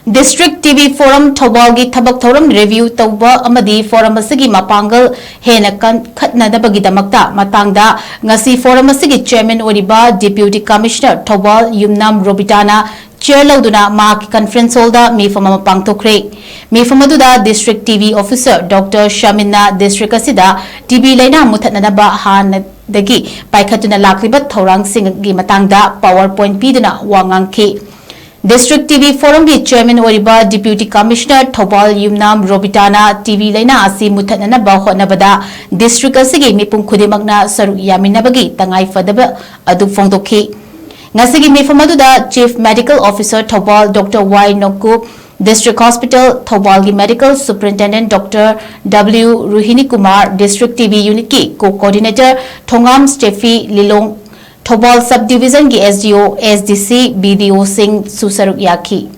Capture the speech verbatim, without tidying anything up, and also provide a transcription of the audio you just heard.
District T V Forum ꯊꯧꯕꯥꯜꯒꯤ ꯊꯕꯛ ꯊꯧꯔꯝ review ꯇꯧꯕ ꯑꯃꯗꯤ forum ꯑꯁꯤꯒꯤ ꯃꯄꯥꯡꯒꯜ ꯍꯦꯟꯅ ꯀꯟꯈꯠꯅꯅꯕꯒꯤꯗꯃꯛꯇ ꯃꯇꯥꯡꯗ ꯉꯁꯤ forum ꯑꯁꯤꯒꯤ chairman ꯑꯣꯏꯔꯤꯕ Deputy Commissioner ꯊꯧꯕꯥꯜ ꯌꯨꯝꯅꯥꯝ ꯔꯣꯕꯤꯇꯥꯅ chair ꯂꯧꯗꯨꯅ ꯃꯍꯥꯛꯀꯤ conference hallꯗ ꯃꯤꯐꯝ ꯑꯃ ꯄꯥꯡꯊꯣꯛꯈ꯭ꯔꯦ꯫ ꯃꯤꯐꯝ ꯑꯗꯨꯗ District T V Officer Doctor ꯁꯃꯤꯟꯅ district ꯑꯁꯤꯗ T B ꯂꯩꯅꯥ ꯃꯨꯊꯠꯅꯅꯕ ꯍꯥꯟꯅꯗꯒꯤ ꯄꯥꯏꯈꯠꯇꯨꯅ ꯂꯥꯛꯂꯤꯕ ꯊꯧꯔꯥꯡꯁꯤꯡꯒꯤ ꯃꯇꯥꯡꯗ PowerPoint ꯄꯤꯗꯨꯅ ꯋꯥ ꯉꯥꯡꯈꯤ꯫ District T V Forumꯒꯤ chairman ꯑꯣꯏꯔꯤꯕ Deputy Commissioner ꯊꯧꯕꯥꯜ ꯌꯨꯝꯅꯥꯝ ꯔꯣꯕꯤꯇꯥꯅ T B ꯂꯩꯅꯥ ꯑꯁꯤ ꯃꯨꯊꯠꯅꯅꯕ ꯍꯣꯠꯅꯕꯗ district ꯑꯁꯤꯒꯤ ꯃꯤꯄꯨꯝ ꯈꯨꯗꯤꯡꯃꯛꯅ ꯁꯔꯨꯛ ꯌꯥꯃꯤꯟꯅꯕꯒꯤ ꯇꯉꯥꯏꯐꯗꯕ ꯑꯗꯨ ꯐꯣꯡꯗꯣꯛꯈꯤ꯫ ꯉꯁꯤꯒꯤ ꯃꯤꯐꯝ ꯑꯗꯨꯗ Chief Medical Officer Thoubal Doctor Y ꯅꯣꯀꯨꯞ, District Hospital ꯊꯧꯕꯥꯜꯒꯤ Medical Superintendent Doctor W ꯔꯣꯍꯤꯅꯤ Kumar, District T B Unitꯀꯤ Co-Coordinator ꯊꯣꯉꯥꯝ ꯁ꯭ꯇꯦꯐꯤ, ꯂꯤꯂꯣꯡ Thoubal Sub Divisionꯒꯤ S D O, S D C, B D Oꯁꯤꯡꯁꯨ ꯁꯔꯨꯛ ꯌꯥꯈꯤ꯫